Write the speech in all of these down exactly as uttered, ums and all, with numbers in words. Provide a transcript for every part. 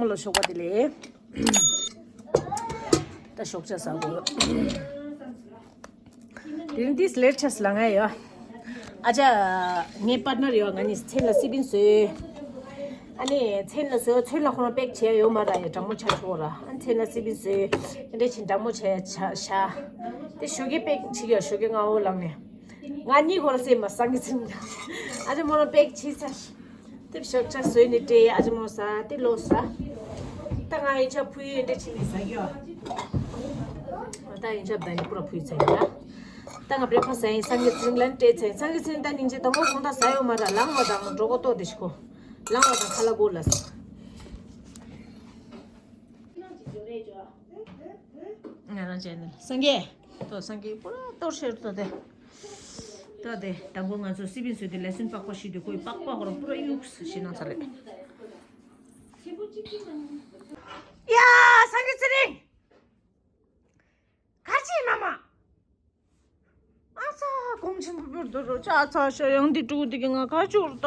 ལོ་ཞོགས་པ་དེ་ལས། ད་ཞོགས་ཇ་ཟ་དགོས། དེ་རིང་འདིས་ལེར་ཆས་ལ་ང་ཡོད། ཨ་ཅག་ངའི་པར་ནར་ཡོད། ང་གཉིས་མཚན་ལ་སི་པིན་བཟོས། ཨ་ནི་མཚན་ལ་བཟོས། མཚན་ལ་ཁོ་རང་པེག་བྱས་ཡོད་མ་ར། ཡ་གྲང་མོ་ཆགས་ཆོག་ར། ཨ་མཚན་ལ་སི་པིན་བཟོས། འདྲེ་ཆིན་གྲང་མོ་བྱས་ཆ་ཤ། དེ་ཞོགས་ཀས་པེག་བྱེད་ཀྱི་ཡོད། ཞོགས་ཀས་སྔ་བོ་ལངས་ནས། ང་གཉིས་ཁོ་ར་སེམས་མ་སང་གི་ཚིམ། ཨ་ཅག་མོ་རང་པེག་བྱས་ཚར། དེབ་ཞོགས་ཇ་བཟོས་ནས་སྤྲད། ཨ་ཅག་མོ་ཟ། དེ་ལོ་ཟ། ད་ང་ཡིན་ཆ་ཕུ་ཡུ་འདྲེ་ཆིན་ནས་ཟ་གི་ཡོད། ད་ཡིན་ཆ་ད་ནི་པུ་ར་ཕུ་ཡུ་ཚ་ཡིན་ད། ད་ང་བྲེག་ཕ་སི་ཡིན། སང་གི་ཚིམ་ལན་སྤྲད་ཚེ། སང་གི་ཚིམ་ད་ནིང་ཅི་དང་པོ་གོང་ད་ཟ་ཡོད་མ་ར། ལངས་བ་དང་འགྲོ་གོ་ཏོ་དེ་ཤི་ཁོ། ལངས་བ་དང་ཁ་ལ་གོ་ལ་ཟ། ང་རང་ཅན་ནི་སངས་རྒྱས། ཏོ་སངས་རྒྱས་པུ་ར་གཏོར་ཤེར་ཏོ་དེ། ཏོ་དེ་དང་པོ་ང་ཚོ་སི་པིན་བཟོས་ཏེ་ལེ་སོན་པགས་པ་ཞིག་ཏུ་ཁོའི་པགས་པ་ཧོ་ར་པུ་ར་གཡུགས་ཤི་ནང་ཚ་ལེ། ཡ། སངས་རྒྱས་ཚེ་རིང་། གར་ཅི་མ་མ། ཨ་ཚ། གོང་ཆེན་པོ་བོར་དུ་རོ་ཅ་ཚ་ཤ་ཡང་འདི་ཀྲུ་འདི་གི་ང་ཁ་ཆུར་ད།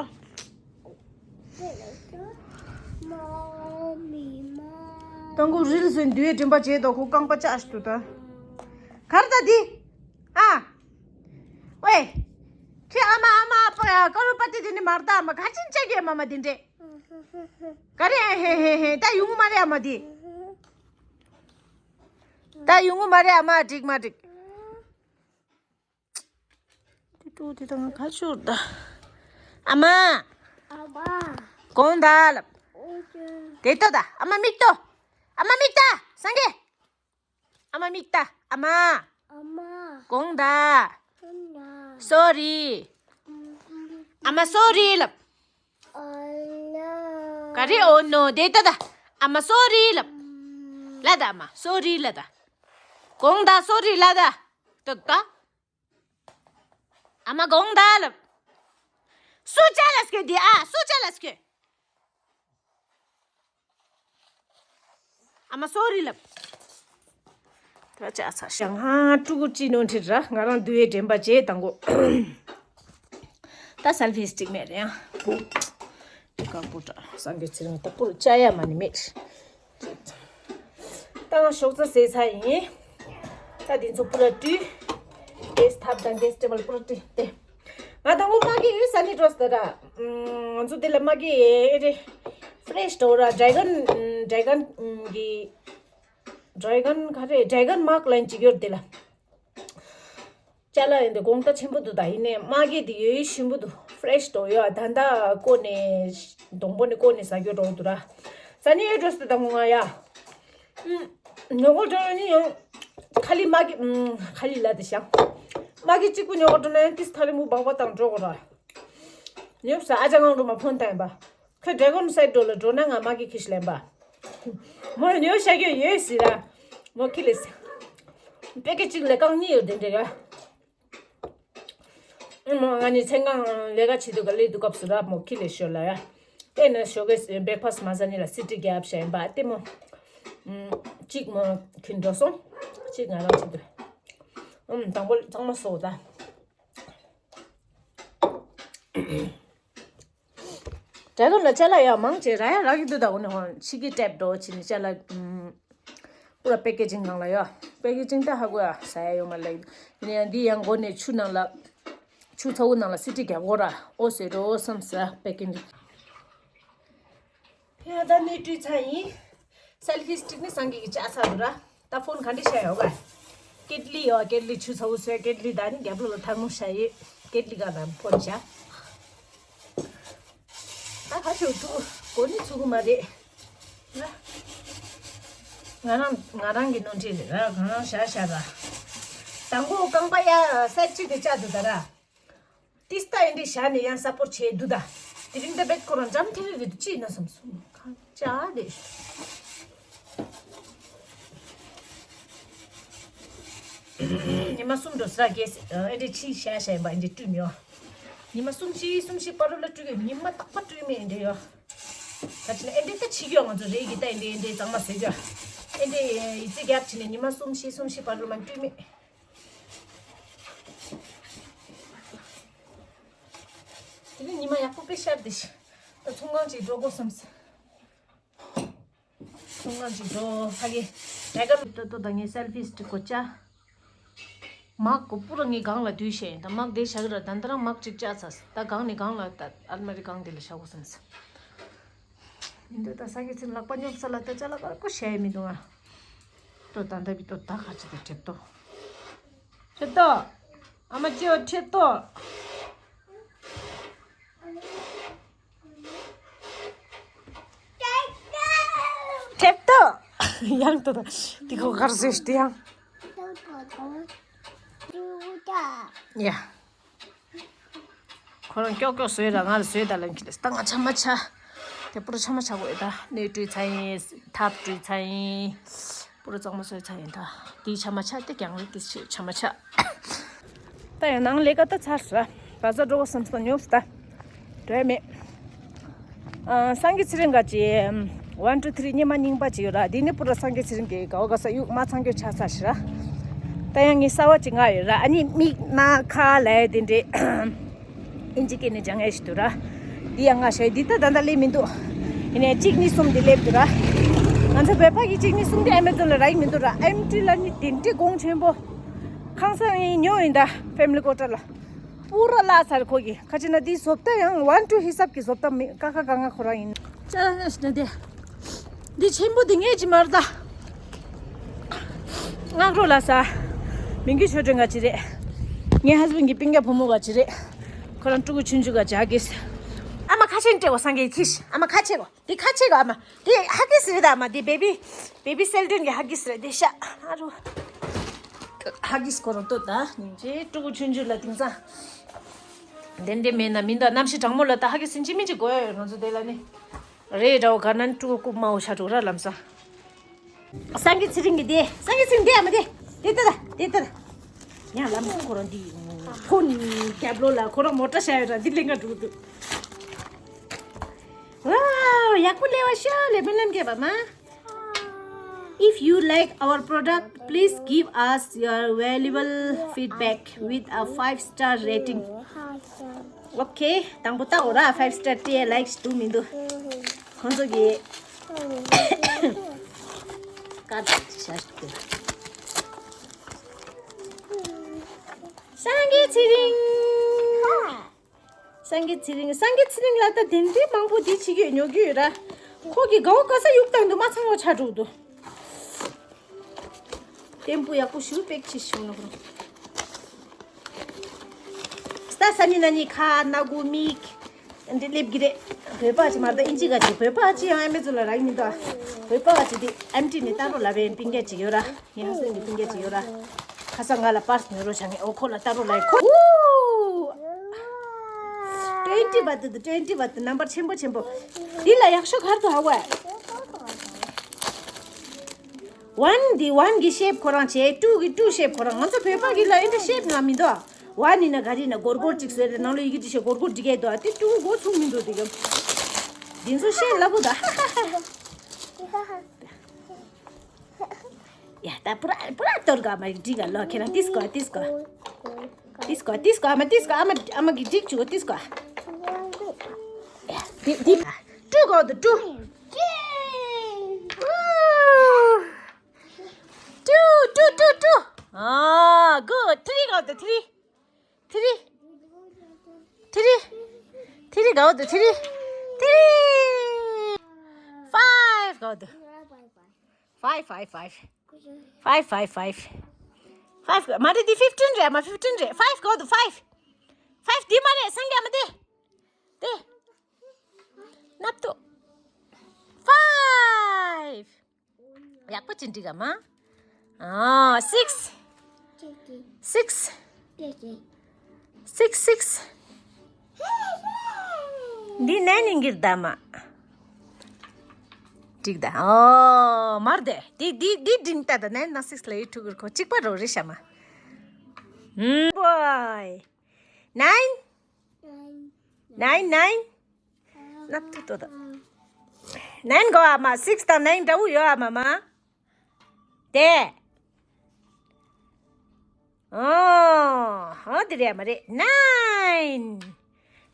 དང་གོ་རིལ་སོན་དུས་དྲན་པ་བྱེད་དོ་ཁོ་རྐང་པ་ཅག་ཏུ་ད། གར་ད་འདི། ཨ། ཝེ། ཁྱེད་ཨ་མ་ཨ་མ་ཨ་ཕ་ཡ་ཀ་རུ་པ་ཏི་འདི་ནི་མར་ད་ཨ་མ་ག་ཅིན་ཅག་གི་ཨ་མ་མ་འདི་འདྲེ། ག་རེ་ཨ་ཧེ་ཧེ་ཧེ་ད་ཡོང་མ་རེད་ཨ་མ་འདི། ད་ཡོང་ངོ་མ་རེད་ཨ་མ་འགྲིག་མ་འགྲིག་དེ་ཏུ་དེ་དང་ཁ་ཆུར་ད། ཨ་མ། ཨ་མ། གོང་ད་ལབ། ཨོ་ཅེ། དེ་ཏོ་ད་ཨ་མ་མིག་ཏོ། ཨ་མ་མིག་ཏ་སངས་རྒྱས། ཨ་མ་མིག་ཏ་ཨ་མ། ཨ་མ། གོང་ད། གོང་ད། སོ་རི། ཨ་མ་སོ་རི་ལབ། ཨོ་ནོ། ག་རེ་ཨོ་ནོ་དེ་ཏོ་ད། ཨ་མ་སོ་རི་ལབ། ལ་ད་ཨ་མ་སོ་རི་ལ་ད། གོང་ད་སོ་རི་ལ་ད། ཏོ་ད། ཨ་མ་གོང་ད་ལབ། སུ་ཅ་ལ་སྐྱོ་དེ་ཨ་སུ་ཅ་ལ་སྐྱོ། ཨ་མ་སོ་རི་ལབ། ད་ཅག་ཚ་ཤང་ཧ་ཀྲུ་གུ་ཅི་ནོ་ཁྲིད་ར། ང་རང་དུ་བའི་དྲན་པ་བྱེད་དང་གོ། ད་སལ་ཕི་སི་ཊིག་མེད་རེད་ཡ། དཀར་པོ་འདྲ་སངས་རྒྱས་ཚེ་རིང་ད་པུར་བཅའ་ཡ་མ་ནི་མེད། ད་ང་ཞོགས་ཚ་ཟས་ཚ་ཡིན། ད་འདི་ཚོ་པུ་ར་བཀྲུས། གེས་ཐབ་དང་གེས་ཊེ་བལ་པུ་ར་བཀྲུས་ཏེ། ང་ད་ངོ་མ་གི་ཡོད་ས་ནི་འགྲོ་ས་ད་ར། ང་ཚོ་དེ་ལ་མ་གི་ཨེ་རེ་ཕི་རེ་ཤི་འགྲོ་ར། ཌེ་གོན་ཌེ་གོན་གི་ཌེ་གོན་ག་རེ་ཌེ་གོན་མག་ལན་ཅིག་ཡོད་དེ་ལ། ཅ་ལག་ཡིན་དེ་གོང་ད་ཆེན་པོ་འདུག་ད་ཡིན་ནས་མ་གི་དེ་ཡོད་ཡོད་ཞིམ་པོ་འདུག་ཕི་རེ་ཤི་འགྲོ་ཡོད་ད་ད་ཀོ་ནས་སྡོང་པོ་ནས་ཀོ་ནས་ཟ་རྒྱུ་འགྲོ་འདུག་ར། ས་ནི་ཡོད་འགྲོ་ས་དེ་ད་ངོ་ང་ཡ། ཉོ་གོ་འགྲོ་ནི་ཡང་། ཁ་ལི་མ་གི་ཁ་ལི་ལ་དེ་ཤང་། མ་གི་གཅིག་པུ་ཉོ་གོ་འགྲོ་ན་ཡང་ཏིས་ཐ་རི་མུ་བག་བ་དང་འགྲོ་གོ་ར། ཉོབ་ས་ཨ་ཅག་ངང་འགྲོ་མ་ཕོན་ཏང་ཡིན་པ། ཁོས་ཌེ་གོན་སའི་ཌི་འགྲོ་ལ་འགྲོ་ན་ང་མ་གི་ཁྱི་ཤི་ལེན་པ། མོ་ཉོ་ཤ་གི་ཡོད་སི་ར། མོ་ཁི་ལེ་སི། པེ་ཀེ་ཅིག་ལ་རྐང་གཉིས་ཡོད་དེ་འདྲ་ར། ཨ་མ་ང་ནི་མཚན་གང་ལས་ཀ་བྱེད་དུས་ག་ལས་དུས་སྐབས་སུ་ར་མོ་ཁི་ལེ་ཤོར་ལ་ཡ། དེ་ནས་ཞོགས་ཀས་བྷེག་ཕ་སི་མ་ཟ་ནི་ལ་སི་ཏི་རྒྱབ་བྱས་ཡིན་པ་དེ་མོ། གཅིག་མོ་ཁྱིན་འགྲོ་སོང་། གཅིག་ང་རང་བྱེད་དུས། ཨུམ་དང་པོ་གཙང་མ་བཟོ་ད། ཌེ་གོན་ལ་ཅ་ལག་ཡ་མང་ཆེ་ར་ཡ་རག་གི་འདུག་ད་འོ་ནི་ཧོན་ཕྱི་གི་ཊེབ་འགྲོ་ཕྱི་ནི་ཅ་ལག་ཨུམ། པུ་ར་པེ་ཀེ་ཅིང་ནང་ལ་ཡོད། པེ་ཀེ་ཅིང་ད་ཧ་གོ་ཡ་ཟ་ཡ་ཡོད་མ་ལེ། ཡིན་ཡང་འདི་ཡང་མགོ་ནས་ཆུ་ནང་ལ། ཆུ་ཚ་བོ་ནང་ལ་སི་ཏི་རྒྱག་གོ་ར། ཨོ་ཟེར་འགྲོ་བསམ་ས་པེ་ཀེ་ཅིང་། ཡ་ད་ནི་བཀྲུས་ཚར་ཡིན། སེལ་ཕི་སི་ཊིག་ནི་སང་གི་གི་ཅག་ཚ་འདུག་ར། ད་ཕོན་ག་འདྲི་བྱས་ཡོད་ག་ཀེ་ཊི་ལི་ཡོད་ཀེ་ཊི་ལི་ཆུ་ཚ་བོ་བཟོས་ཀེ་ཊི་ལི་ད་ནི་རྒྱབ་ལོགས་ལ་ཐལ་མོ་བྱས་ཡིན། ཀེ་ཊི་ལི་ག་ལ་ཕོན་བྱས། ད་ཁ་ཤོ་ཐུ་གོ་ནི་ཚུགས་གི་མ་རེད། ང་རང་ང་རང་གི་ནོར་འཁྲུལ་རེད་ར། ང་རང་བཞག་བཞག་ར། དང་པོ་རྐང་པ་ཡ་སེ་ཊི་གཅིག་དེ་བཅག་འདུག་ད་ར། ཏིས་ཏ་ཨེ་འདྲི་བཞག་ནས་ཡང་སབ་པོར་བྱས་འདུག་ད། དེ་རིང་ད་བེད་ཁོ་རང་འཇམ་ཐིང་རིང་རེད་འདུག་ཅི་ཡིན་ན་བསམ་སོང་། ཁ་ཅག་རེད། ཉི་མ་གསུམ་འགྲོ་ས་ར་གེ་སི་ཨེ་འདྲི་ཕྱི་བཞག་བཞག་ཡིན་པ་ཨེ་འདྲི་བཀྲུས་མི་ཡོང་། ཉི་མ་གསུམ་བཞི་གསུམ་བཞི་བར་དུ་ལ་བཀྲུས་གི་ཉི་མ་རྟག་པར་བཀྲུས་མེད་ཨེ་འདྲི་ཡོད། ད་ཕྱི་ལ་ཨེ་འདྲི་ད་ཕྱི་གི་ཡོད་ང་ཚོ་རེད་གི་ད་ཨེ་འདྲི་ཨེ་འདྲི་གཙང་མ་བཟོས་གི་ཡོད། ཨེ་འདྲི་ཡི་ཙི་རྒྱབ་ཕྱི་ནས་ཉི་མ་གསུམ་བཞི་གསུམ་བཞི་བར་དུ་ལ་བཀྲུས་མེད། དེ་ནས་ཉི་མ་ཡག་པོ་དཔེ་ཤར་དེ་ཤི། ད་ཚོང་ཁང་ཅིག་འགྲོ་དགོས་བསམ་སོང་། ཚོང་ཁང་ཅིག་འགྲོ་ཧ་གི་ད་ག་ཏོ་ཏོ་ད་ངའི་སེལ་ཕི་སི་ཊིག་གོ་ཅ། མག་གོ་པུ་ར་ངའི་སྒང་ལ་དུས་ཤེས་ད་མག་དེ་ཞག་ར་ད་འདི་རང་མག་ཅིག་ཅག་ཚ་ད་སྒང་ནས་སྒང་ལ་ད་ཨལ་མ་རི་སྒང་དེ་ལ་བཞག་གོ་བསམ་ས། མི་འདོད་ད་ས་གི་ཚིན་ལག་པ་སྙོབ་ས་ལ་ད་ཅ་ལག་པར་ཀོ་ཤེས་མི་འདུག་ང་། ཏོ་ད་འདབ་བི་ཏོ་ད་ཁ་ཅི་ད་ཁྲེབ་ཏོ། ཁྲེབ་ཏོ། ཨ་མ་ཅི་ཡོ་ཁྲེབ་ཏོ། ཁྲེབ་ཏོ། ཡང་ཏོ་ད་དི་ཁོ་གར་ཟེར་ཏི་ཡང་། ཡ། ཁོ་རང་ཀྱོག་ཀྱོག་བཟོས་ར་ང་ལ་བཟོས་ད་ལབ་ཀྱི་ལ་ད་ང་ཆ་མ་ཆ། དེ་པུ་ར་ཆ་མ་ཆ་གོ་ཡ་ད་སྣོད་བཀྲུས་ཚ་ཡིན། ཐབ་བཀྲུས་ཚ་ཡིན། པུ་ར་གཙང་མ་བཟོས་ཚ་ཡིན་ད། དེའི་ཆ་མ་ཆ་དེ་གྱང་རེད་དེ་ཆེ་ཆ་མ་ཆ། ད་ཡང་ནང་ལས་ཀ་ད་ཚར་སོང་ར། བ་ཟ་འགྲོ་གོ་བསམ་སོང་ཉོབ་སོང་ད། འགྲོ་ཡ་མེད། ཨ། སངས་རྒྱས་ཚེ་རིང་ག་ཅི། ཝན་ཊུ་ཐི་རི་སྙེ་མ་རྙིང་པ་ཅིག་ཡོད་ར། འདི་ནི་པུ་ར་སངས་རྒྱས་ཚེ་རིང་གི་གའོ་ག་ས་གཡུག་མ་ཚང་གྱོ་ཆ་ས་ཞིག་ར། ད་ཡང་ངའི་གསར་བ་ཅིག་མངགས་ཡོད་ར། ཨ་ནི་མིག་སྣ་ཁ་ལ་དེ་འདྲས་ཨིན་ཇི་སྐད་ནས་སྦྱང་ཡས་ཤིག་འདུག་ར། འདི་ཡང་མངགས་ཤག་འདི་ད་ད་ལྟ་སླེབས་མི་འདུག་ཡིན་ནའི་གཅིག་གཉིས་གསུམ་འདི་སླེབས་འདུག་ར། ང་ཚོ་བོད་པ་གི་གཅིག་གཉིས་གསུམ་འདི་ཨེ་མེ་ཛོན་ལ་རག་གི་མི་འདུག་ར། ཨེམ་ཊི་ལ་ནི་དེ་འདྲས་གོང་ཆེན་པོ། ཁང་སང་ངས་ཉོས་ཡིན་ད་ཕེ་མི་ལི་ཀོ་ཊར་ལ། པུ་ར་བརླག་ཚར་ཁོ་གི་ཁ་ཅིག་ན་འདི་བཟོ་ལྟ་ཡང་ཝན་ཊུ་ཧི་སབ་ཀྱི་བཟོ་ལྟ་མི་ཀ་ཁ་ག་ང་ཁོ་རང་ཡིན། ཅ་ན་ཤི་ན་དེ། འདི་ཆེན་པོ་འདི་ངས་ཅི་མར་ད། ངག་རོ་ལ་ས། མིང་གི་ཆོས་སྒྲོན་ག་ཅི་རེད། ངའི་ཧས་བྷེན་གི་སྤུན་ཀྱག་བུ་མོ་ག་ཅི་རེད། ཁོ་རང་ཕྲུ་གུ་ཆུང་ཆུང་ག་ཅག་གིས། ཨ་མ་ཁ་ཆེན་སྤྲད་འོ་སངས་རྒྱས་ཁྱི་ཤི་ཨ་མ་ཁ་ཆེ་གོ། དེ་ཁ་ཆེ་ག་ཨ་མ། དེ་ཧ་གིས་རེད་ད་ཨ་མ། དེ་བེ་བི། བེ་བི་སེལ་ཏོན་གྱི་ཧ་གིས་རེད་དེ་ཤ། ཨ་རོ། ཧ་གིས་ཁོ་རང་ལྟོས་ད་སྙིང་རྗེ། ཕྲུ་གུ་ཆུང་ཆུང་ལ་དེང་སང་། དེ་འདྲས་མེད་ན་མིན་ད་གནམ་གཤིས་གྲང་མོ་ལ་ད་ཧ་གིས་སིན་ཅི་མིན་ཅི་དགོས་ཡོད་ང་ཚོ་དེ་ལ་ནི། རེད་འདྲ་བོ་ག་ན་ཕྲུ་གུ་རྐུབ་དམའ་བོ་ཤ་དྲུག་ར་ལམ་ས། སངས་རྒྱས་ཚེ་རིང་གི་དེ། སངས་རྒྱས་ཚེ་རིང་དེ་ཨ་མ་དེ། དེ་ལྟ་ད། དེ་ལྟ་ད། ཡང་ལམ་སང་ཁོ་རང་འདི། ཕོན་རྒྱབ་ལོགས་ལ་ཁོ་རང་མོ་ཊ་བཞག་ཡོད་ར་འདི་ལེན་ག་འགྲོ་གི་འདུག་ཝའོ། ཡག་པོ་ལས་བ་ཤོ་ལས་སྨོན་ལམ་རྒྱབ་པ་མ། If you like our product, please give us your valuable feedback with a five star rating. Okay, དང་པོ་ལྟ་འོ་ར། ཕའིབ་སི་ཊར་སྤྲད་ལའིཀ་ཞིག་འདུག་མི་འདུག་ཁོང་ཚོ་གི་ཀ་ཤར་ཏེ། སངས་རྒྱས་ཚེ་རིང་། སངས་རྒྱས་ཚེ་རིང་། སངས་རྒྱས་ཚེ་རིང་ལ་ད་དེ་འདྲའི་མང་པོ་འདི་བྱེད་ཀྱི་ཉོ་རྒྱུ་ཡོད་ར། ཁོ་གི་དགའ་བོ་ག་ས་གཡུག་བཏང་འདུག་མ་ཚང་བ་ཆགས་འགྲོ་འདུག་ཏེམ་པོ་ཡག་པོ་ཞུ་པེག་ཆེ་ཞུ་ན་ཁོ་རང་། སྟ་ས་ནི་ན་ནི་ཁ་སྣ་སྒོ་མིག་འདི་སླེབས་ཀྱི་རེད། བོད་པ་ཅི་མ་ད་ཨིན་ཇི་ག་ཅི་བོད་པ་ཅི་ཡང་ཨ་མེ་ཛོན་ལ་རག་མི་འདུག་བོད་པ་ག་ཅི་འདི་ཨེམ་ཊི་ནི་ལྟ་རོགས་ལ་བའི་པིན་རྒྱ་ཅིག་ཡོད་ར། ངའི་ཧ་སན་གི་པིན་རྒྱ་ཅིག་ཡོད་ར། ཁ་ས་ང་ལ་པར་སི་ཉོ་རོགས་བྱ། ངས་ཨོ་ཁོ་ལ་ལྟ་རོགས་ལ་ཡི་ཁོ། ཊུ་ཝེན་ཊི་བ་ཏི་འདི། ཊུ་ཝེན་ཊི་བ་ཏི་ནམ་བར་ཆེན་པོ་ཆེན་པོ། འདི་ལ་ཡག་ཤོས་ག་རེ་འདུག་ཧ་གོ་ཨེ། ཝན་འདི་ཝན་གི་ཤེབ་ཁོ་རང་བྱས། ཊུ་གི་ཊུ་ཤེབ་ཁོ་རང་། ང་ཚོ་བོད་པ་གི་ལ་ཨེ་འདྲ་ཤེབ་ལ་མི་འདུག་ཝན་ཡིན་ན་ག་རེ་ཡིན་ན་སྒོར་སྒོར་ཅིག་བཟོས་ཏེ་ནང་ལོ་ཡི་གེ་འབྲི་ཤེས་སྒོར་སྒོར་འབྲི་གས་འདུག་ཨ་དེ་ཊུ་མགོ་ཚུགས་མི་འདུག་དེ་གམ། འདི་ཚོ་ཤེབ་ལ་གོ་ད། ཡ་ད་པུ་ར་པུ་ར་གཏོར་ག་མ་འགྲིག་ག་ལོ་ཁྱེད་རང་ཏིས་གོ་ཏིས་གོ། ཏིས་གོ་ཏིས་གོ་ཨ་མ་ཏིས་གོ་ཨ་མ་ཨ་མ་གི་འགྲིག་བཅུག་གོ་ཏིས་གོ། ཡ་དི་དི་ཀྲུ་གོ་དུ་ཀྲུ། ཀྲུ་ཀྲུ་ཀྲུ་ཀྲུ། ཨ་གུ་ཐི་རི་གོ་དུ་ཐི་རི། ཐི་རི། ཐི་རི། ཐི་རི་ག་བ་དུ་ཐི་རི། ཐི་རི། ཕའིབ་ག་བ་དུ། ཕའིབ་ཕའིབ་ཕའིབ། ཕའིབ་ཕའིབ་ཕའིབ། ཕའིབ་མ་རེད་འདི་ཕིབ་ཊིན་རེད་མ་ཕིབ་ཊིན་རེད། ཕའིབ་ག་བ་དུ་ཕའིབ། ཕའིབ་འདི་མ་རེད་སངས་རྒྱས་མ་དེ། དེ། ནབ་ཏུ། ཕའིབ། ཡག་པོ་ཅིག་འགྲིག་ག་མ། ཨ་སིགས། སིགས། སིགས་སིགས། འདི་ནན་ཡིན་གྱི་ད་མ། འགྲིག་ད། ཨོ་མར་དེ་འདི་འདི་འདི་འགྲིག་ད་ད་ནན་ན་སིགས་ལ་ཡི་ཕྲུ་གུར་ཁོ་གཅིག་པ་རོ་རེ་ཤ་མ། ཧུམ་བོའི། ནན། ནན་ནན། ནབ་ཏུ་ཏོ་ཏོ། ནན་གོ་ཨ་མ། སིགས་དང་ནན་འདྲ་བོ་ཡོད་ཨ་མ་མ། དེ། ཨོ། ཨོ་དེ་རེད་མ་རེད། ནན།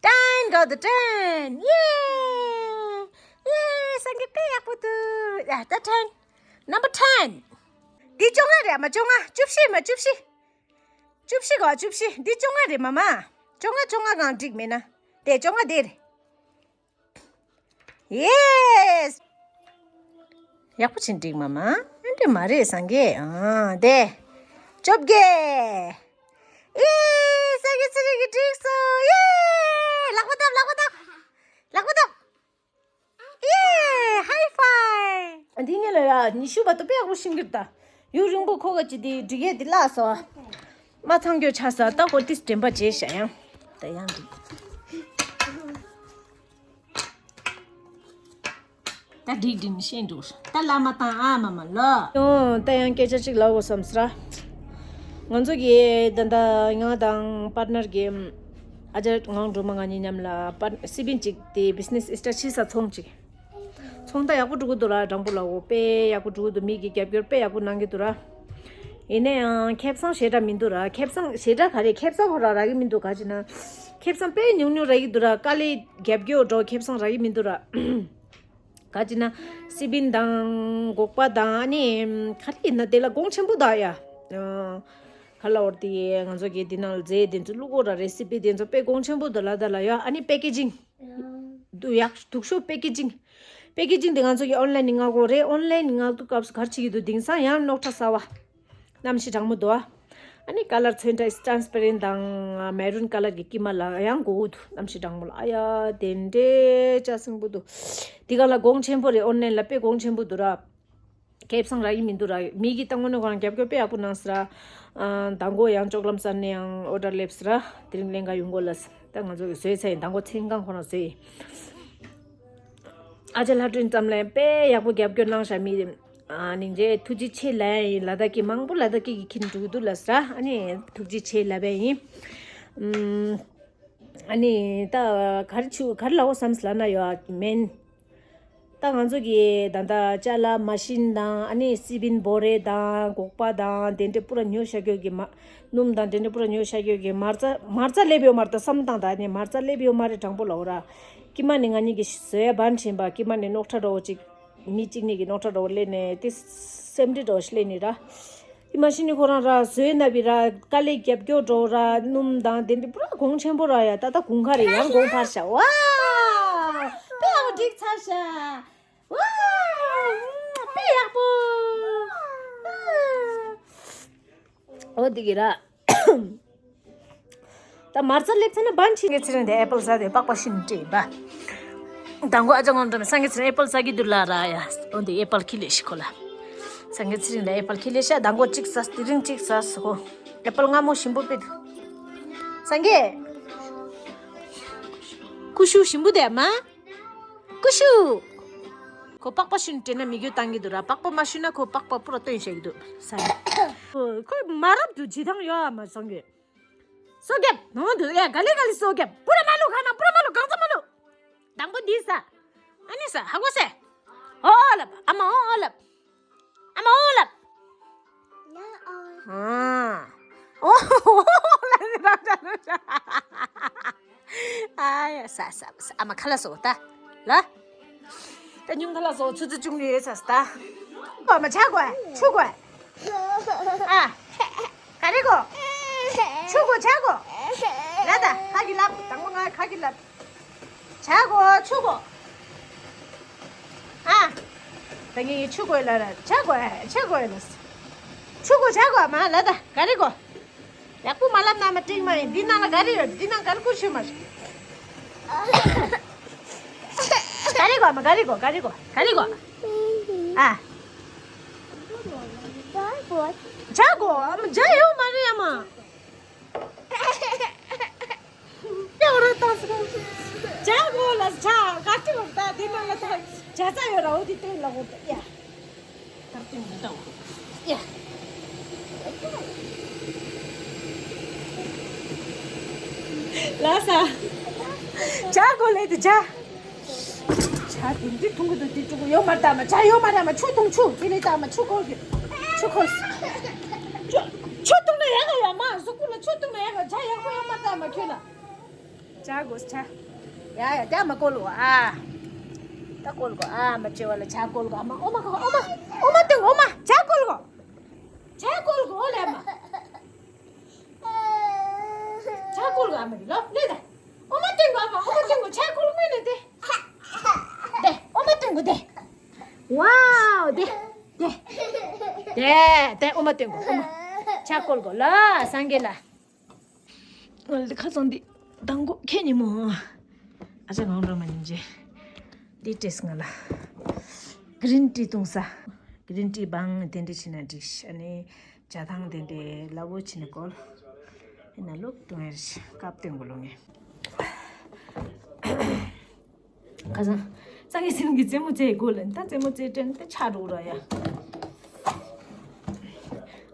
ཏན་གོ་དུ་ཏན། ཡེ། ཡེ། སངས་རྒྱས་དཔེ་ཡག་པོ་འདུག་ཡ་ད་ten། Number ten། འདི་བཅོ་ལྔ་རེད་མ། བཅོ་ལྔ། བཅུ་བཞི་མ། བཅུ་བཞི། བཅུ་བཞི་གོ། བཅུ་བཞི། འདི་བཅོ་ལྔ་རེད་མ་མ། བཅོ་ལྔ་བཅོ་ལྔ་གང་འགྲིག་མེད་ན། དེ་བཅོ་ལྔ་དེ་རེད། Yes། ཡག་པོ་ཕྱིན་འགྲིག་མ་མ། ཨ་འདྲ་མ་རེད་སངས་རྒྱས། ཨ་དེ། བཅོ་བརྒྱད། ཨེ། སངས་རྒྱས་ཚེ་རིང་གིས་འགྲིག་སོང་། ཡེ། ལག་པ་བརྡབ། ལག་པ་བརྡབ། ལག་པ་བརྡབ། ཡེ། High five། འདི་ངས་ལ་ཡ་ཉི་ཤུ་བར་དུ་དཔེ་ཡག་པོ་ཤེས་ཀྱི་རེད་ད། ཡུན་རིང་པོ་འཁོར་ག་ཅི། དེ་འགྲིག་ཡས་འདི་བརླག་སོང་། མ་ཚང་རྒྱུ་ཆགས་སོང་། ད་ཁོ་ཏིས་དྲན་པ་བརྗེད་ཤག་ཡང་། ད་ཡང་འགྲིག་ད་འགྲིག་འགྲིག་ཤེས་འགྲོ། ད་བླ་མ་དང་ཨ་མ་མ་ལོ། ཡོང་། ད་ཡང་སྐད་ཆ་གཅིག་ལབ་དགོས་བསམ་སོང་། ང་ཚོ་གི་ད་ལྟ་ང་དང་པར་ནར་གི་ཨ་ཅག་ངག་སྒྲོལ་མ་ང་གཉིས་མཉམ་ལ་པར་སི་པིན་གཅིག་དེ་བི་ཛི་ནེ་སི་སི་ཊར་ཊི་ཕྱི་ས་ཚོང་གཅིག་ཚོང་ད་ཡག་པོ་འགྲོ་གི་འདུག་ར། དྲང་པོ་ལབ་དགོས། དཔེ་ཡག་པོ་འགྲོ་གི་འདུག་མི་གི་རྒྱབ་སྐྱོར་དཔེ་ཡག་པོ་གནང་གི་འདུག་ར། ཡིན་ན་ཡང་ཁེ་བཟང་ཞེ་དྲག་མི་འདུག་ར། ཁེ་བཟང་ཞེ་དྲག་ག་རེ། ཁེ་བཟང་ཁོ་རང་རག་གི་མི་འདུག་ག་ཅི་ན། ཁེ་བཟང་དཔེ་ཉུང་ཉུང་རག་གི་འདུག་ར། དཀའ་ལས་རྒྱབ་སྐྱོར་འགྲོ་ཁེ་བཟང་རག་གི་མི་འདུག་ར། ག་ཅི་ན། སི་པིན་དང་སྒོག་པ་དང་ཨ་ནི་ག་རེ་ཡིན་ན་དེ་ལ་གོང་ཆེན་པོ་ད་ཡ། ག་ལ་འོར་དེ་ང་ཚོ་གི་དེ་ནང་ལ་རྫས་དེ་ཚོ་བླུག་གོ་ར། རེ་སི་པི་དེ་ཚོ་དཔེ་གོང་ཆེན་པོ་འདུག་ལ། ད་ལ་ཡ་ཨ་ནི་པེ་ཀེ་ཇིང་། དུ་ཡག་སྡུག་ཤོས་པེ་ཀེ་ཇིང་། པེ་ཀེ་ཇིང་དེ་ང་ཚོ་གི་ཨོན་ལན་ནས་མངགས་གོ་རེད། ཨོན་ལན་ནས་མངགས་དུས་སྐབས་སུ་ག་རེ་བྱེད་ཀྱི་འདུག་དེང་སང་ཡང་རྙོག་དྲ་གསར་བ། གནམ་གཤིས་གྲང་མོ་འདུག་ཨ། ཨ་ནི་ཀ་ལར་ཚོན་ཁྲ་ཊ་རན་སི་པེ་རེན་ཊི་དང་མེ་རུན་ཀ་ལར་གྱི་དཀྱིལ་མ་ལ་ཡང་དགོས་འདུག་གནམ་གཤིས་གྲང་མོ་ལ། ཨ་ཡ་དེ་འདྲའི་ལྕགས་སྲིན་པོ་འདུག་དེ་ག་ལ་གོང་ཆེན་པོ་རེད། ཨོན་ལན་ལ་དཔེ་གོང་ཆེན་པོ་འདུག་ར། ཁེ་བཟང་རག་གི་མི་འདུག་ར། མི་གི་ད་དངོས་གནས་ཁོ་རང་རྒྱབ་སྐྱོར་དཔེ་ཡག་པོ་གནང་སོང་ར། ཨ་མདང་དགོང་ཡང་ཅོག་ལམ་སར་ནས་ཡང་ཨོ་ཌར་སླེབས་སོང་ར། དེ་རིང་ལེན་ག་ཡོང་དགོས་ལབ་སོང་། ད་ང་ཚོ་གི་བཟོས་ཚར་ཡིན། མདང་དགོང་མཚན་གང་ཁོ་རང་བཟོས་ཡིན། ཨ་ཅག་ལྷ་སྒྲོན་ཙམ་ལ་དཔེ་ཡག་པོ་རྒྱབ་སྐྱོར་གནང་ཤག་མི་རེ། ཨ་ནི་འདྲའི་ཐུགས་རྗེ་ཆེ་ལབ་ཡིན། ལ་དྭགས་ཀྱི་མང་པོ་ལ་དྭགས་ཀྱི་ཁྱིམ་འགྲོ་གི་འདུག་ལབ་སོང་ར། ཨ་ནི་ཐུགས་རྗེ་ཆེ་ལབ་པ་ཡིན། ཨམ། ཨ་ནི་ད་ག་རེ་ཆུ་ག་རེ་ལབ་དགོས་བསམ་སོང་ལབ་ན་ཡོད་མེན། ད་ང་ཚོ་གི་ད་ལྟ་ཅ་ལག་མ་ཤིན་དང་ཨ་ནི་སི་པིན་བོ་རེ་དང་སྒོག་པ་དང་དེ་འདྲ་པུ་ར་ཉོ་ཤ་རྒྱུ་གི་མ། སྣུམ་དང་དེ་འདྲ་པུ་ར་ཉོ་ཤ་རྒྱུ་གི་མ་རྩ། མ་རྩ་སླེབས་ཡོད་མ་རེད། ད་བསམ་བློ་བཏང་། ད་ནི་མ་རྩ་སླེབས་ཡོད་མ་རེད། དྲང་པོ་ལབ་ར། དཀྱིལ་མ་ནས་ང་གཉིས་ཀྱི་བཟོ་ཡ་བན་བྱིན་པ། དཀྱིལ་མ་ནས་རྙོག་དྲ་འདྲ་བོ་ཅིག་མི་གཅིག་གཉིས་ཀྱི་རྙོག་དྲ་འདྲ་བོ་སླེབས་ནས་དེ་སེམས་ཁྲལ་འདྲ་བོ་ཞིག་སླེབས་ནས་ར། དེ་མ་གཞི་ནས་ཁོ་རང་ར་བཟོས་ན་བི་ར་དཀའ་ལས་རྒྱབ་སྐྱོར་འགྲོ་ར། སྣུམ་དང་དེ་འདྲ་པུ་ར་གོང་ཆེན་པོ་ར་ཡ། ད་ལྟ་དགུན་ཁ་རེད། ཡང་གོང་འཕར་ཤག་ཝའོ། དཔེ་ཡག་པོ་འགྲིག་ཚར་ཤག་ཝའོ། དཔེ་ཡག་པོ། འོ་འདི་གི་ར། ད་མ་རྩ་སླེབས་ཚར་ན་བན་ཆི། སངས་རྒྱས་ཚེ་རིང་དེ་ཨེ་པལ་ཟ་དེ་པགས་པ་ཤིན་ཏུ་བཀྲེས་པ། མདང་དགོང་ཨ་ཅག་ངོ་འགྲོ་ནས་སངས་རྒྱས་ཚེ་རིང་ཨེ་པལ་ཟ་གི་འདུག་ལབ་ར་ཡ། འོ་འདི་ཨེ་པལ་ཁྱི་ལས་ཤི་ཁོ་ལ། སངས་རྒྱས་ཚེ་རིང་ལ་ཨེ་པལ་ཁྱི་ལས་ཤ། མདང་དགོང་གཅིག་ཟ། དེ་རིང་གཅིག་ཟ་སོ་ཁོ། ཨེ་པལ་མངར་མོ་ཞིམ་པོ་དཔེ་འདུག་སངས་རྒྱས། ཀུ་ཤུ་ཞིམ་པོ་དེ་མ། ཀུ་ཤུ། ཁོ་པགས་པ་ཤུན་སྤྲད་ན་མི་རྒྱུ་བཏང་གི་འདུག་ར། པགས་པ་མ་ཤུ་ན་ཁོ་པགས་པ་པུ་ར་བཏོན་བཞག་གི་འདུག་ས། ཁོ་མ་རབས་དུ་བྱེད་སྟངས་ཡོད་ཨ་མ་སོང་གི། སོ་རྒྱབ་ནང་དུ་ཡ་ག་ལེ་ག་ལེ་སོ་རྒྱབ། པུ་ར་མ་ལུ་ཁ་ན་པུ་ར་མ་ལུ་གང་ཚ་མ་ལུ། དང་པོ་འདི་ས། ཨ་ནི་ས་ཧ་གོ་སེ། ཨོ་ལབ་ཨ་མ་ཨོ་ལབ། ཨ་མ་ཨོ་ལབ། ཨ། ཨོ་ལབ་ཟེར་རང་ཅག་ལོ་ཅག་ཨ་ཡ་ས་ས་ས་ཨ་མ་ཁ་ལག་བཟོ་ད་ལ། ད་ཉུང་ཁ་ལག་བཟོ་ཆུ་ཚོད་བཅུ་གཉིས་ཡོད་ས་ས་ད། ཨ་མ་ཆ་དགོས་ཆུ་དགོས། ཨ། ག་རེ་དགོས། ཆུ་དགོས་ཆ་དགོས། ལ་ད་ཁ་གི་ལབ། དང་པོ་ང་ཁ་གི་ལབ། ཇ་དགོས་ཆུ་དགོས། ཨ། ད་ངས་ཆུ་དགོས་ལ་ར་ཇ་དགོས་ཇ་དགོས་ལ། ཆུ་དགོས་ཇ་དགོས་མ་ལ་ད་ག་རེ་དགོས། ཡག་པོ་མ་ལབ་ན་མ་འགྲིག་མ་ཡིན། འདི་ནང་ལ་ག་རེ་ཡོད། འདི་ནང་ག་རེ་བསྐུར་ཤོད་མ་རེད། ག་རེ་དགོས་མ་ག་རེ་དགོས་ག་རེ་དགོས་ག་རེ་དགོས། ཨ། ཇ་དགོས་ཨ་མ་ཇ་ཡོད་མ་རེད་ཨ་མ། ཡོད་རེད་ད་སོ། ཇ་གོ་ལ་ཇ་ག་ཅི་བར་ད་དེ་ནང་ལ་ད་ཇ་ཚ་ཡོད་ར། འོ་དེ་སྟོན་ལ་འོ་ད་ཡ། ད་སྟོན་འདི་ད་འོ་ཡ། ལ་ས། ཇ་གོ་ལ་དེ་ཇ། ཇ་དེ་འདི་འཐུང་གི་འདུག་དེ་འཐུང་གི་ཡོད་མ་རེད་ད་མ། ཇ་ཡོད་མ་རེད་མ། ཆུ་འཐུང་ཆུ། དེ་ལས་ད་མ་ཆུ་འཁོར་གི། ཆུ་འཁོར། ཆུ་ཆུ་འཐུང་ན་ཡག་ག་ཡོད་མ། གཟུགས་པོ་ལ་ཆུ་འཐུང་ན་ཡག་ག་ཇ་ཡག་པོ་ཡོད་མ་རེད་ད་མ་ཁྱོད་ལ། ཇ་དགོས་ཇ། ཡ་ཡ་ཇ་མ་བཀོལ་ལོ་ཨ། ད་ ཇ་བཀོལ་དགོས། ཨ་མ་བཅོལ་བ་ལ་ཇ་བཀོལ་དགོས། ཨ་མ་ཨོ་མ་ག་ཨོ་མ་ཨོ་མ་སྟོན་དགོས། ཨོ་མ་ཇ་བཀོལ་དགོས། ཇ་བཀོལ་དགོས་ཨོ་ལེ་མ། ཇ་བཀོལ་དགོས་ཨ་མ་དེ་ལོ་ལེ་ད། ཨོ་མ་སྟོན་དགོས། ཨ་མ་ཨོ་མ་སྟོན་དགོས། ཇ་བཀོལ་དངོས་ནས་དེ། དེ་ཨོ་མ་སྟོན་དགོས་དེ། ཝའོ་དེ། དེ། དེ་དེ་ཨོ་མ་སྟོན་དགོས། ཨོ་མ། ཇ་བཀོལ་དགོས་ལ་སངས་རྒྱས་ལ། ང་ལ་ཁ་སང་འདི་དང་པོ་ཁྱེད་ཉིན་མོ། ཨ་ཅག་ངང་འགྲོ་མ་ཉིན་རྗེ། འདི་སྤྲད་ང་ལ། གི་རིན་ཊི་བཏུང་ས། གི་རིན་ཊི་བང་དེ་འདྲ་བྱས་ན་འགྲིག་ཨ་ནི་ཇ་ཐང་དེ་འདྲ་སླ་བོ་བྱས་ནས་བཀོལ། ཡིན་ན་ལོབ་བཏུང་ཡར་ཤི་ཀབ་སྟོན་དགོས་ལོ་ངས། ཁ་སང་། སངས་རྒྱས་ཟིན་གྱི་རྩེད་མོ་རྩེ་དགོས་ལ་ད་རྩེད་མོ་རྩེ་དྲན་ཏེ་ཆག་འགྲོ་ར་ཡ།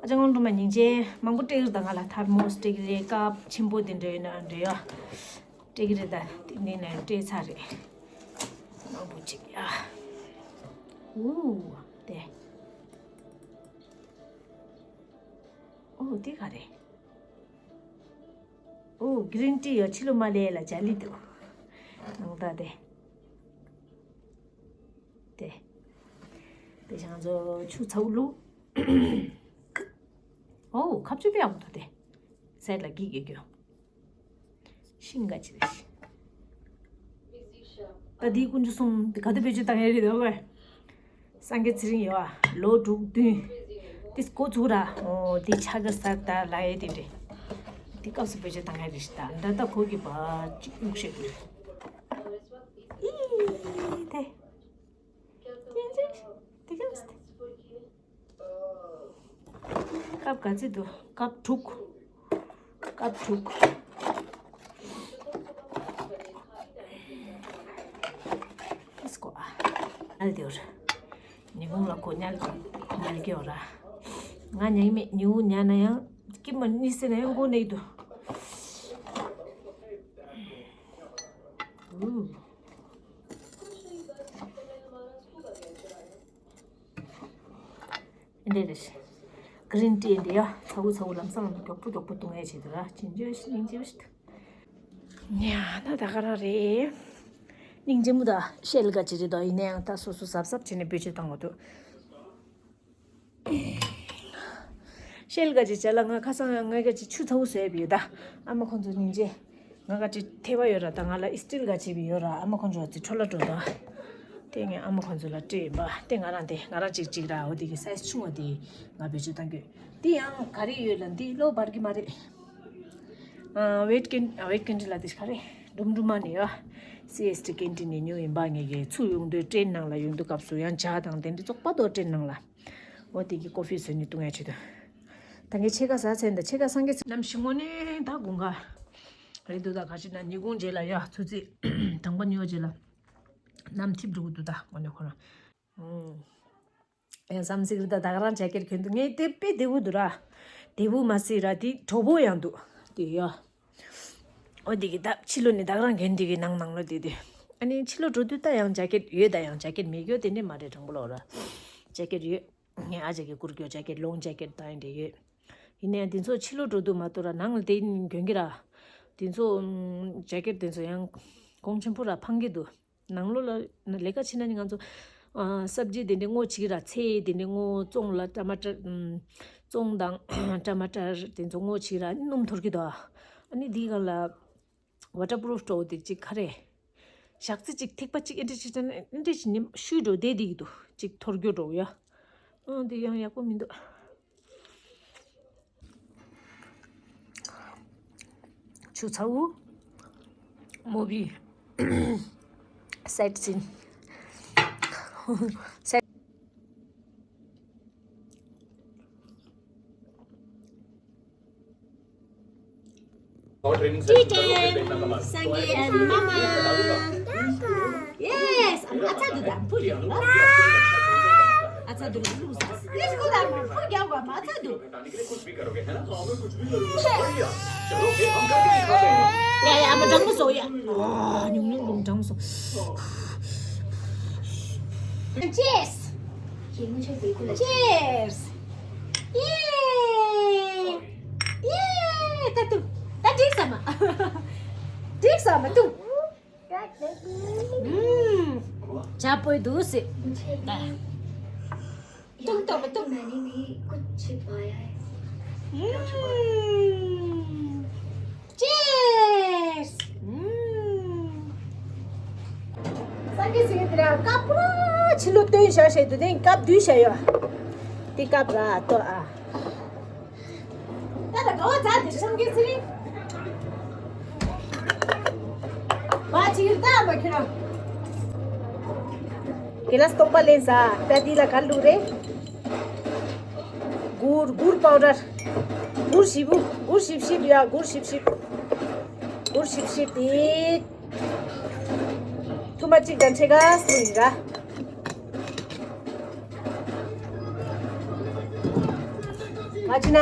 ཨ་ཅག་ངང་འགྲོ་མ་ཉིན་རྗེ་མང་པོ་སྤྲད་ཀྱི་རེད། ད་ང་ལ་ཐར་མོ་སི་སྤྲད་ཀྱི་རེད། ཀབ་ཆེན་པོ་དེ་འདྲ་ཡོད་ན་འདྲ་ཡ། སྤྲད་ཀྱི་རེད། ད་དེ་འདི་ནས་སྤྲད་ཚར་རེད། མང་པོ་ཅིག་ཡ། ཨུ། དེ། ཨོ་དེ་ག་རེད། ཨོ་གི་རིན་ཊི་ཡོད། ཕྱི་ལོ་མ་ལས་ལ་ཇ་ལི་འདུག་ནང་ད་དེ། དེ། དེ་ཞང་ཚོ་ཆུ་ཚ་བོ་བླུགས། ཨོ་ཁ་ཆུ་པའི་ཨ་མོ་ད་དེ། སའི་ཌི་ལ་གི་གེ་གྱོ། ཤིང་ག་ཅི་རེད། ད་དེའི་ཀུན་སྤྱོད་གསུམ་དེ་ག་དུས་བེད་སྤྱོད་བཏང་ཡ་རེད་འདུག་གས། སངས་རྒྱས་ཚེ་རིང་ཡོད་ཨ། ལོ་དྲུག་བདུན། དེ་འགོ་ཚུགས་ར། ཨོ་དེ་ཆ་ག་ས་ད་ལ་ཡེ་དེ་འདྲས། དེ་སྐབས་སུ་བེད་སྤྱོད་བཏང་ཡ་རེད་ཤི། ད་འདྲ་ད་གོ་གི་བ་ཅིག་དབུགས་ཤེས་དགོས། ཨི་དེ། དེ་ཅི་དེ་ཅི། ཀབ་ག་ཚོད་འདུག་ཀབ་དྲུག་ཀབ་དྲུག་ཨིས་ཀོ་ཨ། ཨ་དེ་བར། ཉི་གུང་ལ་ཁོ་ཉལ་ཉལ་གི་ཡོད་ར། ང་ཉལ་མེད། ཉི་གུང་ཉལ་ན་ཡང་སྐྱིད་མ་གཉིད་སད་ན་ཡང་མགོ་ནས་འདུག་ཨུ། འདི་རེད། གི་རིན་ཊི་འདི་ཡ་ཚ་བོ་ཚ་བོ་ལམ་སང་མགྱོགས་པོ་མགྱོགས་པོ་བཏུང་ཡས་བྱེད་དུ་ར། ཅིན་ཇོ་ཤི་ནིང་ཇོ་ཤི། ཡ་ན་ད་ག་རང་རེད། སྙིང་རྗེ་མོ་ད་ཤེལ་ག་ཅི་རེད་དོ། ཡིན་ན་ཡང་ད་སོ་སོ་གཟབ་གཟབ་བྱས་ནས་བེད་སྤྱོད་བཏང་དགོས་འདུག་ཤེལ་ག་ཅི་བྱས་ལ་ང་ཁ་སང་ཡང་ངས་ག་ཅི་ཆུ་ཚ་བོ་བཟོས་པ་ཡོད་ད། ཨ་མ་ཁོང་ཚོ་སྙིང་རྗེ། ང་ག་ཅི་ཐེ་བ་ཡོད་ར། ད་ང་ལ་ཨིས་ཊིལ་ག་ཅི་བི་ཡོད་ར། ཨ་མ་ཁོང་ཚོ་ཅི་འཕྲོ་ལ་འགྲོ་ད། དེ་ངས་ཨ་མ་ཁོང་ཚོ་ལ་སྤྲད་ཡིན་པ། དེ་ང་རང་དེ་ང་རང་གཅིག་གཅིག་ར། འོ་དེ་གི་སའི་ཛི་ཆུང་བ་དེ་ང་བེད་སྤྱོད་བཏང་གི་ཡོད། དེ་ཡང་ག་རེ་ཡོད་ལ་འདི་བློ་འབར་གི་མ་རེད། ཨ་ཝེ་ཊི་ཀེན་ཨ་ཝེ་ཊི་ཀེན་ཊི་ལ་དེ་ག་རེ་འགྲུམ་འགྲུམ་མ་ནི་ཡོད། སི་ཨེས་ཊི་ཀེན་ཊི་ནས་ཉོས་ཡིན་པ། ངས་གི་ཚུར་ཡོང་དུས་ཊྲེན་ནང་ལ་ཡོང་དུས་སྐབས་སུ་ཡང་ཇ་དང་དེ་འདྲ་བཙོག་པ་དོ་ཊྲེན་ནང་ལ། འོ་དེ་གི་ཀོ་ཕི་བཟོས་ནས་བཏུང་ཡ་བྱེད་དོ། ད་ངས་ཕྱེད་ཀ་ཟ་ཚར་ཡིན་ད། ཕྱེད་ཀ་སངས་རྒྱས་ཚེ་གནམ་གཤིས་དངོས་གནས་ད་དགུན་ཁ་རེད་འདུག་ད་ག་ཅི་ན་ཉིན་གུང་རྗེས་ལ་ཡ་ཆུ་ཚོད་གྲངས་པ་ཉོ་རྗེས་ལ་གནམ་འཐིབས་འགྲོ་གི་འདུག་ད་དངོས་གནས་ཁོ་རང་། ཨང་། ཡང་བསམ་གཟིགས་རེད་ད། ད་ག་རང་ཇེ་ཀེཊ་གྱོན་འདུག་ངས་དེ་དཔེ་བདེ་བོ་འདུག་ར། བདེ་བོ་མ་ཟད་ར་དེ་དྲོ་པོ་ཡང་འདུག་དེ་ཡ། འོ་དེ་གི་ད་ཕྱི་ལོགས་ནས་ད་ག་རང་གྱོན་དེ་གི་ནང་ནང་ལོགས་དེ་དེ། ཨ་ནི་ཕྱི་ལོགས་འགྲོ་དུས་ད་ཡང་ཇེ་ཀེཊ་ཡོད། ད་ཡང་ཇེ་ཀེཊ་མེད་རྒྱུ་དེ་འདྲ་མ་རེད། དྲང་པོ་ལབ་ར། ཇེ་ཀེཊ་ཡོད། ངའི་ཨ་ཅག་གི་གུར་གྱོན་ཇེ་ཀེཊ་ལོང་ཇེ་ཀེཊ་ད་ཡིན་དེ་ཡོད། ཡིན་ནའང་དེ་ཚོ་ཕྱི་ལོགས་འགྲོ་དུས་མ་གཏོགས་ར་ནང་ལ་དེ་གྱོན་གི་ར། དེ་ཚོ་ཨམ་ཇེ་ཀེཊ་དེ་ཚོ་ཡང་གོང་ཆེན་པོ་ར་ཕང་གི་འདུག་ནང་ལོགས་ལ་ལས་ཀ་བྱེད་ན་ནི་ང་ཚོ་ཨ་སབ་ཇི་དེ་འདྲ་སྔོ་བྱེད་ཀྱི་ར། ཚལ་དེ་འདྲ་སྔོ། བཙོང་ལ་ཊ་མ་ཊར་ཨམ་བཙོང་དང་ཊ་མ་ཊར་དེ་ཚོ་སྔོ་བྱེད་ཀྱི་ར། སྣུམ་འཐོར་གི་འདུག་ཨ་ནི་འདིའི་སྒང་ལ་ཝ་ཊར་པུ་རུཕ་འདྲ་བོ་དེ་གཅིག་ག་རེ། ཞག་ཚི་གཅིག་ཐིགས་པ་གཅིག་ཨེ་འདྲ་ཞིག་བྱས་ན་ཨེ་འདྲ་ཞིག་ཉི་མ་ཤུལ་འགྲོ་བསྡད་བསྡད་ཀྱི་འདུག་གཅིག་འཐོར་རྒྱུ་འདྲ་བོ་ཡ། ཨང་དེ་ཡང་ཡག་པོ་མི་འདུག་ཆུ་ཚ་བོ། མོ་བི། སའིཊ་སིན། སའིཊ། Our training session. Teacher, Sangi and Mama. Yes, I'm Atadu. Atadu. Let's go, Atadu. कुछ भी करोगे, है ना? तो आप लोग कुछ भी करोगे। बढ़िया। चलो, फिर हम करके दिखाते हैं। या, या, अब ढंग से सो, या। आ, न्यूं, न्यूं, न्यूं, ढंग से। Cheers. ये मुझे बिल्कुल अच्छा Cheers. ये। ये। ད་ད་འགྲིག་ས་མ། འགྲིག་ས་མ་འདུག་ཨུམ། ཇ་པོའི་འདུག་ཟེར། ཏུང་ཏོ་མི་ཏུང་། ཅེས། སངས་རྒྱས་སི་དེ་ར་ཀབ་པུ་ར་ཕྱི་ལོ་སྟོན་བཞག་བཞག་འདུག་དེ་ཀབ་བསྡུས་བཞག་ཡོད། དེ་ཀབ་ར་ཏོ་ཨ། ད་ད་ག་བ་ཛ་དེ་སངས་རྒྱས་སི་རེད། བ་ཅིག་ད་མ་ཁྱོད་རང་། གི་ལ་སྟོང་པ་ལེན་ས། ད་འདི་ལ་ག་ལུག་རེད། གུར་གུར་པའུ་ཌར། གུར་ཞིབ་པོ་གུར་ཞིབ་ཞིབ་ཡ་གུར་ཞིབ་ཞིབ། གུར་ཞིབ་ཞིབ་དེ། ཐུ་མ་གཅིག་དང་ཕྱེད་ཀ་སུ་ཡིན་ར། ང་ཅི་ན།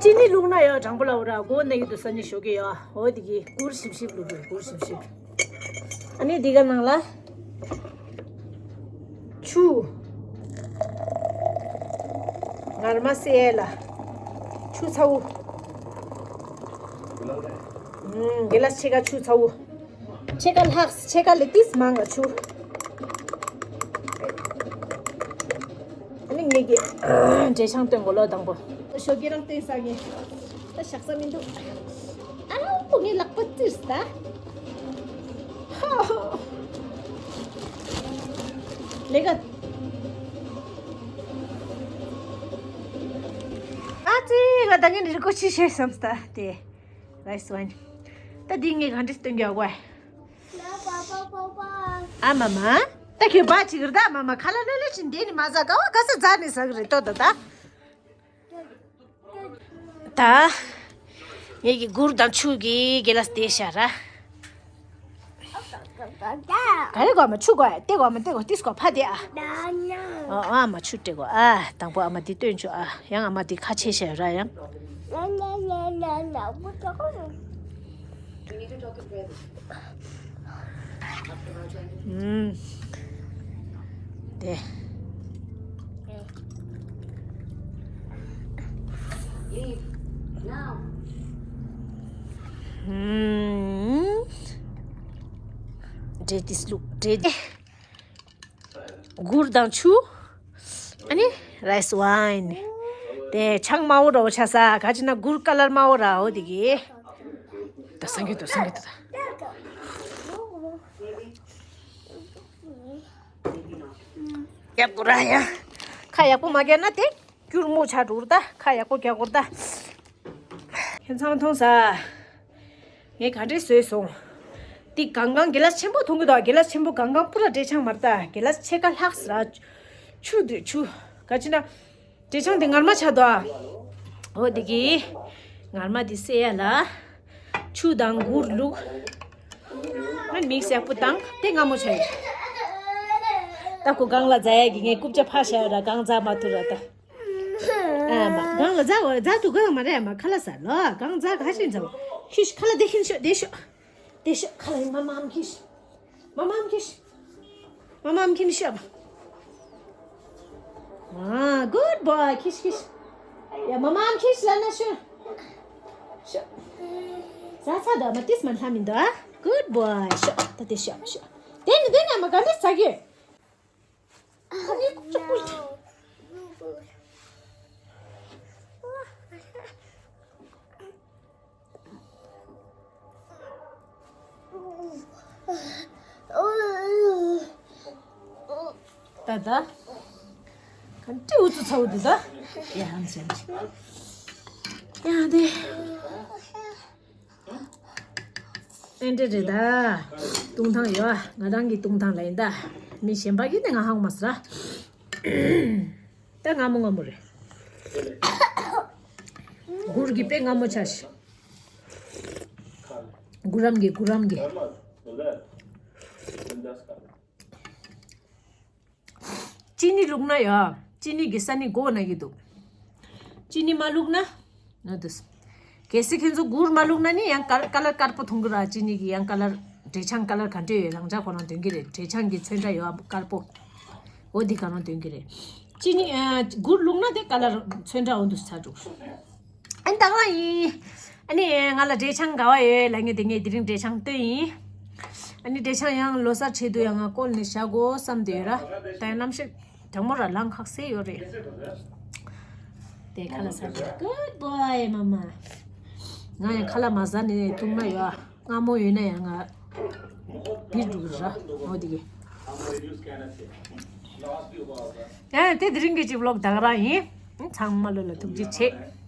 ཅི་ནི་བླུགས་ན་ཡང་དྲང་པོ་ལ་འོ་ར་སྒོ་ན་ཡོད་དུ་ས་ནི་ཞོག་གི་ཡ་འོ་དེ་གི་གུར་ཞིབ་ཞིབ་བླུགས་དགོས་གུར་ཞིབ་ཞིབ། ཨ་ནི་འདི་ག་ནང་ལ། ཆུ། ངར་མ་སེ་ལ། ཆུ་ཚ་བོ། ཨུམ། དགེ་ལ་ཕྱེད་ཀ་ཆུ་ཚ་བོ། ཕྱེད་ཀ་ལྷག་ཕྱེད་ཀ་ལས་ཏིས་མང་ང་ཆུ། ཨ་ནི་ངེད་ཀྱི་འབྲས་ཆང་སྟོན་གོ་ལོ་དང་པོ། ཞོགས་ཀྱི་རང་སྟོན་ས་ངས་ད་བཞག་ས་མི་འདུག་ཨ་ལོ་ངའི་ལག་པ་བཙིར་ད། ལེ་ག་ཨ་ཙི་ང་ད་ངས་རི་ཀོ་ཆི་ཤེས་བསམ་སྟ་དེ། རའི་སི་ཝའིན། ད་འདི་ངས་ག་འདྲས་སྟོན་རྒྱག་གོ། ཨ་མ་མ། ད་ཁྱོད་བ་ཅིག་རེད་ད་མ་མ་ཁ་ལ་ལོ་ལོ་ཅིག་འདི་ནི་མ་ཟ་ག་བ་ག་ས་ཟ་ནི་ཟ་གི་རེད་ཏོ་ད་ད། ད། ངེད་ཀྱི་གུར་དང་ཆུ་གི་གེ་ལ་སི་དེ་ཤ་ར། ག་རེ་གོ་མ་ཆུ་གོ་ཡ་ཏེ་གོ་མ་ཏེ་གོ་ཏིས་གོ་ཕ་དེ་ཨ། ཨ་ཨ་མ་ཆུ་ཏེ་གོ་ཨ་དང་པོ་ཨ་མ་དེ་སྟོན་ཆོ་ཨ་ཡང་ཨ་མ་དེ་ཁ་ཆེ་ཤ་ར་ཡང་། ཨུམ། དེ། ཨུམ། འབྲས་ཏིས་ལུག་འབྲས། གུར་དང་ཆུ། ཨ་ནི་རའི་སི་ཝའིན། དེ་ཆང་དམར་པོ་ར་བོ་ཆ་ས་ག་ཅི་ན་གུར་ཀ་ལར་དམར་པོ་ར་བོ་དེ་གི། ད་སང་གི་ད་སང་གི་ད་ད། ཡག་པོ་ར་ཡ། ཁ་ཡག་པོ་མ་བརྒྱབ་ན་དེ་སྐྱུར་མོ་ཆགས་འགྲོ་གི་རེད་ད་ཁ་ཡག་པོ་རྒྱག་དགོས་རེད་ད། ཁྱེད་ཚང་མཐོང་ས། ངས་ག་འདྲས་བཟོས་སོང་། འདི་གང་གང་གི་ལ་ཆེན་པོ་མཐོང་གི་འདུག་གི་ལ་ཆེན་པོ་གང་གང་པུ་ར་འབྲས་ཆང་མ་རེད་ད་གི་ལ་ཕྱེད་ཀ་ལྷག་ཟེར་ཨ། ཆུ་འདི་ཆུ། ག་ཅི་ན། འབྲས་ཆང་འདི་ངར་མ་ཆགས་འདུག་ཨ། འོ་འདི་གི། ངར་མ་འདི་སེ་ཡ་ལ། ཆུ་དང་གུར་བླུགས། ང་མིག་སེར་པོ་དང་དེ་སྔ་མོ་ཆགས་ཡོད། ད་ཁོ་གང་ལ་ཛ་ཡ་གི་ངས་རྐུབ་ཅག་ཕ་ཤ་ཡ་ར་གང་ཛ་མ་ཐུ་ར་ད། ཨ་མ་གང་ལ་ཛ་བ་ཛ་ཐུ་གང་མ་རེད་ཨ་མ་ཁ་ལ་ས་ལོ་གང་ཛ་ག་ཤིན་ཛ་བ་ཁྱི་ཤི་ཁ་ལ་དེ་ཤིན་ཤོ་དེ་ཤོ་དེ་ཤོ་ཁ་ལ་ཡིན་མ་མ་ཨམ་ཁྱི་ཤི་མ་མ་ཨམ་ཁྱི་ཤི་མ་མ་ཨམ་ཁྱི་ནི་ཤོ་ཨ། Good boy ཁྱི་ཤི་ཁྱི་ཤི་ཡ་མ་མ་ཨམ་ཁྱི་ཤི་ལ་ན་ཤོ་ཤོ་ཟ་ཚ་དོ་མ་ཏིས་མ་ལྷ་མིན་དོ་ཨ། Good boy ཤོ་ད་དེ་ཤོ་ཤོ་དེ་ནི་དེ་ནི་ཨ་མ་ག་འདྲ་ཟ་གི། ད་ད། ག་འདྲ་འུ་ཚུགས་ཚ་བོ་འདུག་ད། ཡ་ཧང་ཅན། ཡ་དེ། ཨེ་འདྲ་རེད་ད། བཏུང་ཐང་ཡོད་ང་རང་གི་བཏུང་ཐང་ལ་ཡིན་ད། མི་གཞན་པ་གིས་ནི་ང་ཧང་མ་ཟེར། ད་སྔ་མོ་སྔ་མོ་རེད། གུར་གྱི་དཔེ་སྔ་མོ་ཆ་ཤི། གུ་རམ་གྱི་གུ་རམ་གྱི། ཅི་ནི་བླུགས་ན་ཡ། ཅི་ནི་གི་ས་ནི་གོ་ན་གི་འདུག་ཅི་ནི་མ་བླུགས་ན། ནོ་དུས། གལ་སྲིད་ཁྱེད་ཚོ་གུར་མ་བླུགས་ན་ནི་ཡང་ཀ་ཀ་ལར་དཀར་པོ་མཐོང་གི་ར་ཅི་ནི་གི་ཡང་ཀ་ལར། འབྲས་ཆང་ཀ་ལར་ག་འདྲ་ཡོད་རང་ཅག་ཁོ་རང་འདོན་གི་རེད་འབྲས་ཆང་གི་ཚོན་ཁྲ་ཡོད་དཀར་པོ། འོ་འདི་ག་རང་འདོན་གི་རེད། ཅི་ནི་ཨ་གུར་བླུགས་ན་དེ་ཀ་ལར་ཚོན་ཁྲ་འོ་འདུག་ཚ་འདུག་ཨ་ནི་ད་ག་ཡིན། ཨ་ནི་ང་ལ་འབྲས་ཆང་ག་བ་ཡོད་ལ་ངས་དེ་ངས་དེ་རིང་འབྲས་ཆང་བཏོན་ཡིན། ཨ་ནི་འབྲས་ཆང་ཡང་ལོ་གསར་ཆེད་དུ་ཡང་ང་བསྐོལ་ནས་བཞག་དགོས་བསམ་དེ་ཡོད་ར། ད་ཡང་གནམ་གཤིས་དྲང་མོ་ར་ལངས་ཁག་སེ་ཡོད་རེད། དེ་ཁ་ལག་ཟ་དགོས། Good boy, mama. ང་ཡང་ཁ་ལག་མ་ཟ་ནས་བཏུང་ན་ཡོད། སྔ་མོ་ཡོད་ན་ཡང་ང་བིར་འགྲོ་གི་ར། འོ་དེ་གི། ཡང་དེ་དེ་རིང་གི་ཅིག་vlog་ད་ག་རང་ཡིན། ཚང་མ་ལོ་ལ་ཐུགས་རྗེ་ཆེ།